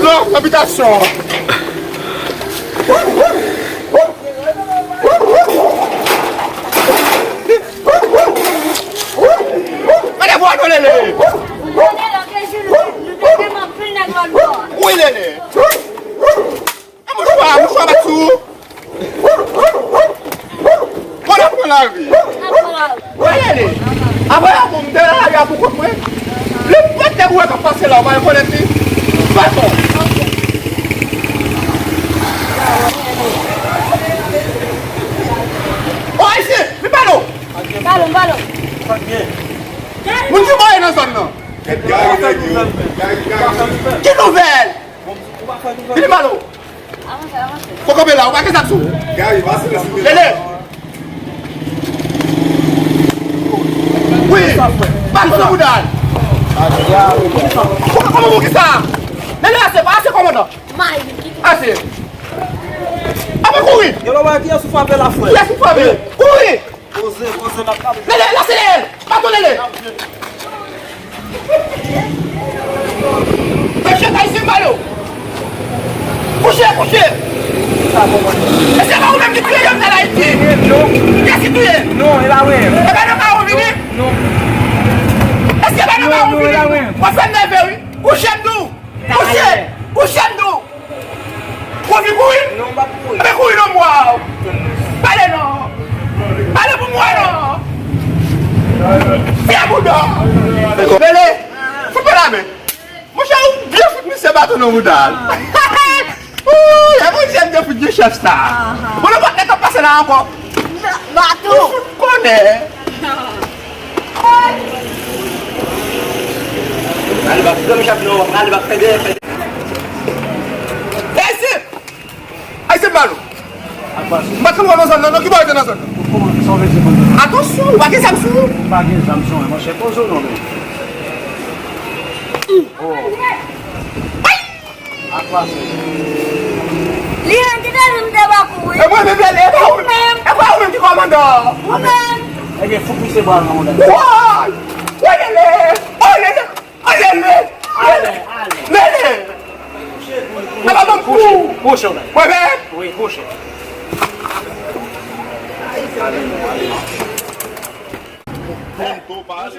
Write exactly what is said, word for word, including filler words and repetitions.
Nan abitasyon an. Gade vwa nou, Lele. Wi, Lele. E mouchwa, mouchwa bat sou ou. Mwen ap pran lari. Mwen rele. Apre yon moun te nan lari a pou kont mwen. Li pèt de bouwe k ap pase la, ou pa rekonèt li. Fason. O, Ayisyen, vin pale w. Pale w, pale w. Moun ki mòye nan zòn nan. Ki nouvèl? Vini pale w. Fò kanpe la, ou pa gen zam sou ou? Lele! Wi! Bat sou bouda l! Kòman, kòman pou kisa? Lele, ase, pa ase, kòmandan! Ase! Ape kouri! Yo, lò, kiyès ou frape la, frè? Kiyès ou frape? Kouri! Poze, poze, n ap pale. Lele, lase Lele! Baton Lele! Mesye, Ayisyen m pale w! Kouche, kouche! E se pa ou menm ki touye Jovenel Ayiti? Non. Kiyès ki touye? Non, e pa mwen. E pa nan kay ou vini? Non. Èske e pa nan kay ou vini? W ap fè m nève, wi. Kouche m di w! Kouche! Kouche m di w! Ou anvi kouri? Non, m p ap kouri. Enben kouri non m wè w. Pale non. Pale pou m wè non. Fè bouda. Lele, fout mwen lamen. Monchè, ou byen fout misye baton nan bouda l. Ooh, e Bondye m te fout gen chèf sa. Bon, nan patnè k ap pase la ankò. Baton. Ou fout konnen. Prale bak, zanmi chak non, prale bak, fè dèyè, fè dèyè. Ayisyen! Ayisyen, m pale w. M pa t konn wè w nan zòn nan, non, ki bò w rete nan zòn nan? Kòman, sa w vle di, kòman? Atansyon, ou pa gen zam sou ou? M pa gen zam sou mwen, monchè, poze w non, men. Oh. Li menm ki te di m te ba kouri. E mwen menm, e pa ou menm, e pa ou menm ki kòmandan. Ou menm. Ebyen, fout misye bal nan mouda. Woy! Woy, Lele! Woy, Lele! Woy, Lele! Ale, ale. Lele! Sa va ban m kou! Kouche, kouche, mwen menm? Wi, kouche. Ale, ale. Bon, to pa ale.